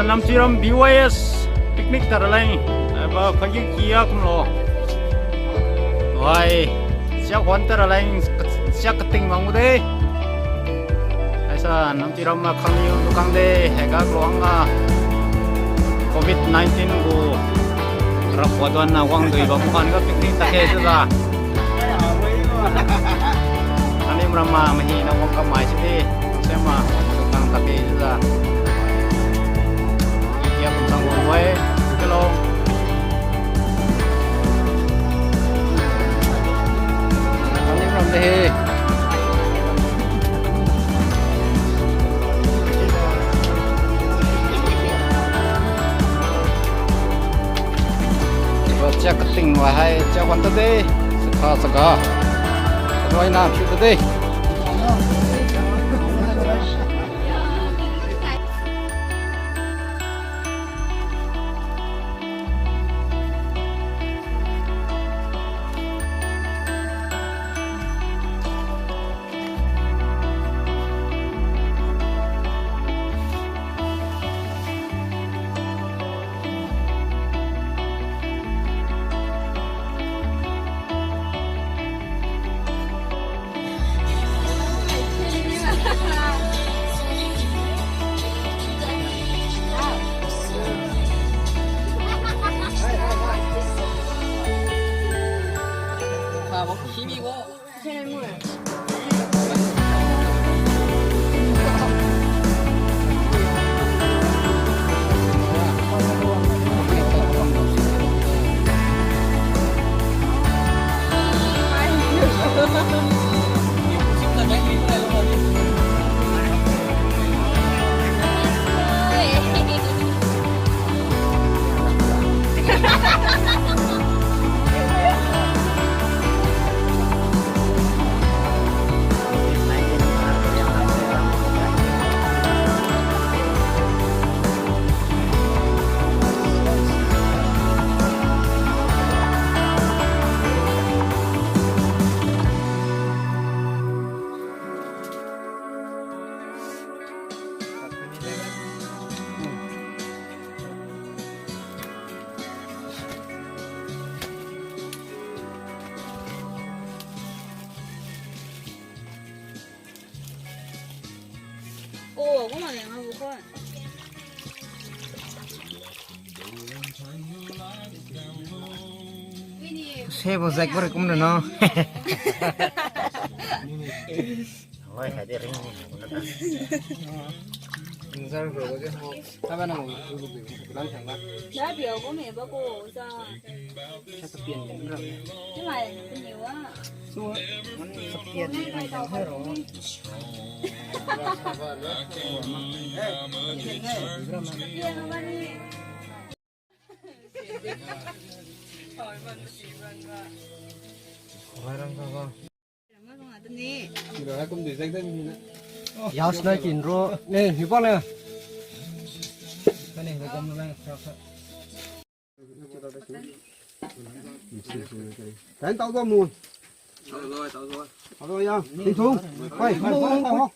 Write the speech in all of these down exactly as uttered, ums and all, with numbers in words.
Namchiram B Y S picnic tadra leng, haibo phayu kia kumlo. Wai, siak wan tadra leng, siak kating bamde. Haisa Namchiram ma khangniu dukang de, haiga kruang ga covid nineteen gu rapuaduan na wangdui bam khan ga picnic takhe siujiu. Alim rama mahi na wang kamai sidi, sema wang dukang takhe siujiu. Ia kum sang wang wai, kalo. Alim ram de he. Chia kating wa hai, chia wan tade. Sakha sakha. Roi na phiu tade. Sebo zek bare kumna no. Hoi, hai de ring ni. Nzar ko de ho. Haba na mo, ko ko ko lang thang ba. Da bi ko me ba ko sa. Sa ta pian ni ram. Ni mai ni wa. Su. Sa pian ni ram ro. Pian ba ni. Yas na kin ro. Ne, hiupa le. Kani ko kom le. Tan tao do mu. Tao do ya. Ting thung. Pai, pai, pai, tao ho.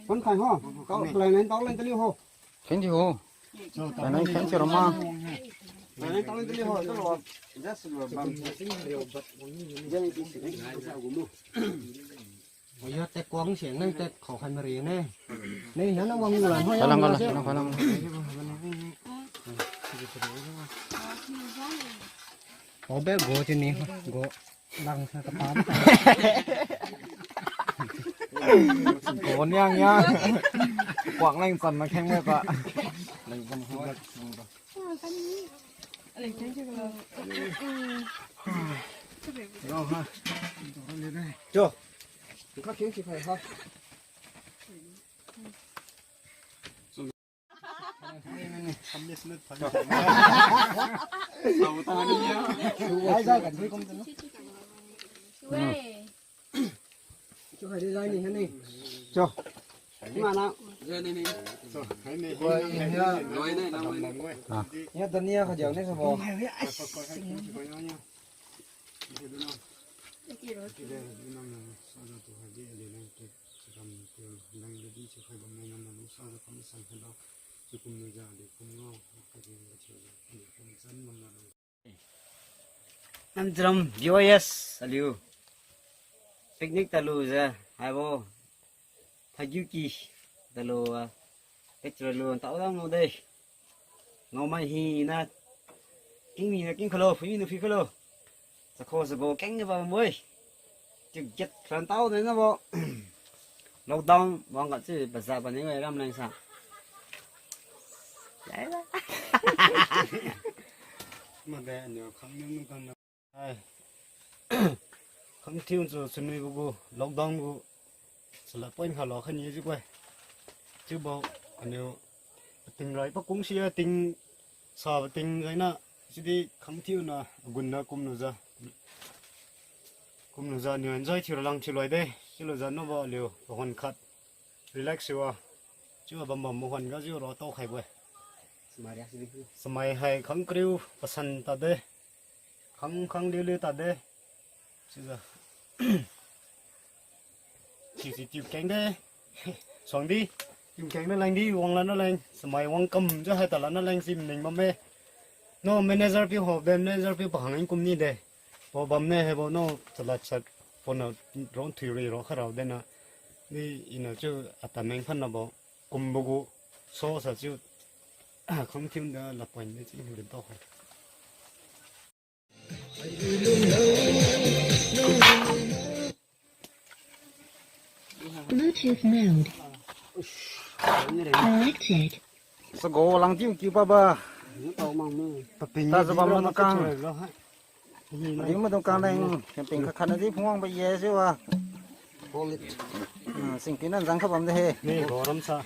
Kon khai ho. Tao plan len tao len tali ho. Thank you ho. Nai, thank you, Rama. Oya, te kuang siang nai, te khao khai mari ne. Nei, nana wang lan ho ya. Khalang, khalang, khalang, khalang. Obe go chini, go. Lang sa ka pa. Ko niang ya. Kuak leng chan na kheng me pa. Leng chan kheng me. Cho. Ka kheng si khai ha. Cho. Mana. Ya, dania kha jao ne sabo. Namcham B Y S aliu picnic talujiu haibo Thagiuki talu, ah, picture lu tao dam ngao de. Ngaomai hina, kingmi na king khalo, phuimi na phui khalo. Chakho chabo keng ba moi. Chiu get khan tao de na bo. Lockdown wang ga chi baza ba ni wai ram leng sa. Yai la. Ma de, aniu khang niu niu kan na. Ai. Khang thiu chu sunui bu gu, lockdown gu. Sala point kha lo khan ye ji koi. Chiu bo, aniu ting rai pa kung si ya ting sa ba ting zai na, sidi khang thiu na, agun na kum nu za. Kum nu za niu enjoy thiu ra lang thiu loi de. Chiu lu za no bo liu, pa hon khat. Relax siwa. Chiu bam bam mo hon ga jiu ro tao khai bo. Samai hai khang kriu pasan ta de. Khang khang liu liu ta de. Chiujiu. Chiu si tiu keng de. Suang di. Tiu keng na leng di, wang la na leng. Samai wang kam jiu hai ta la na leng si ning bam e. No manager piu ho, ben manager piu pa hang in kum ni de. Bo bam ne hai bo no chala chat phone na rong thui ri ro kha rao de na. Di ina chiu ata meng phan na bo. Kumbo gu so sa chiu, ah, khang thiu da la point de chiu rin tao khai. Bluetooth mode selected. Sago lang tiu kiu pa ba. Paping ta sa bam na kang. Ni ma dong kang deng, camping kha khan na di phungwang ba ye si wa. Hmm, singpi nan zang kha bam de he. Ni goram sa.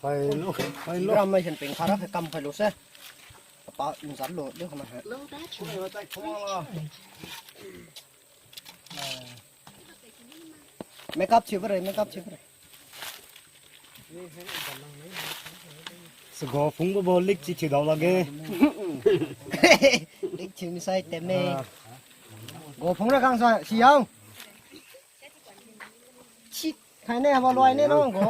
Pai lo, pai lo. Ram mai camping kha ra kam khai lo se. Pa nzan lo de kha na he. Makeup thiu bare, makeup thiu bare. Sago phung bo bo lik chi thiu dao lage. Lik thiu misai teme. Ah. Go phung ra kang sa, si yao. Chi, khai ne, haba loi ne no go.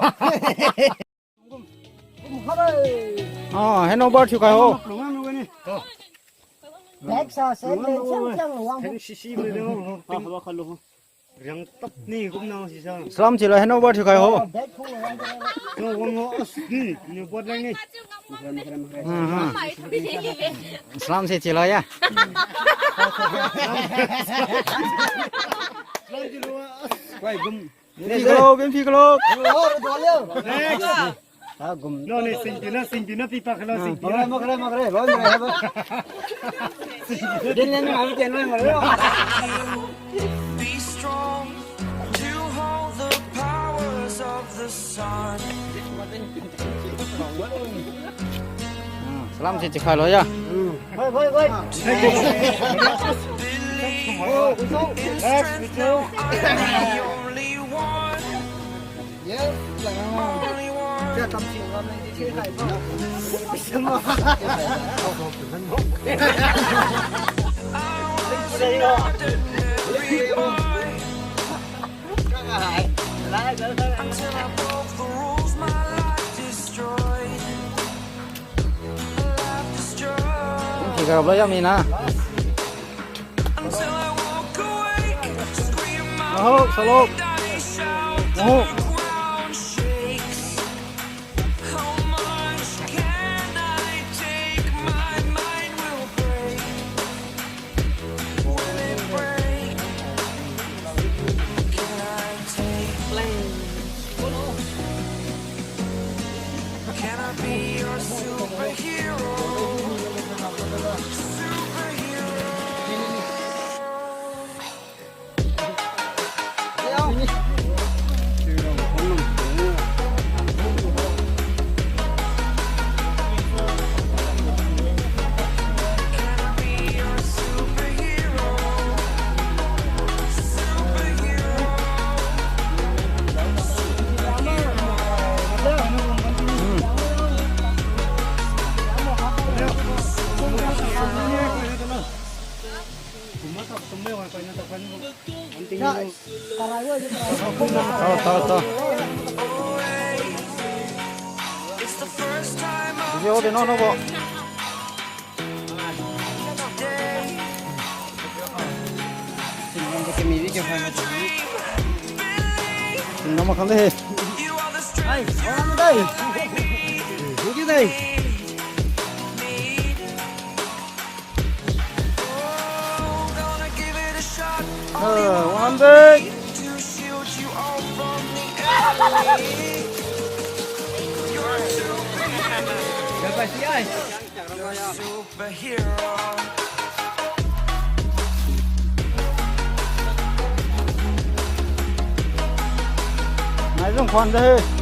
Ah, handover thiu khai ho. Back sa, sa, sa, sa, sa, wang. Riang tap ni kum nang si sa. Salam chilo handover thiu khai ho. No, wang ho, as ni, ni buat lang ni. Hmm, hmm. Salam si chilo ya. Salam chilo, as. Wai, gum. Pi kalo, bin pi kalo. Next. Ah, gum. No, ni singpi na, singpi na, pi pa kalo, singpi na. Makre, makre, makre, loi makre, haba. Din len na, abi ken loi makre. Be strong to hold the powers of the sun. Hmm, salam si chikhai lo ya. Bye, bye, bye. Believe it's true, I'm the only one. Yes, only one. I was not every boy. Until I broke the rules, my life destroyed. Life destroyed. Ki garap lo ya mina. Until I walk awake, scream my name, I shout till the ground shakes. How much can I take? My mind will break. Will it break? Can I take? Can I be your superhero? Superhero. Tao, tao, tao. Video de no no bo. Tingna makhang de he. Ai, orang dai. Huji dai. Uh, one hundred. Nai zung khuan de he.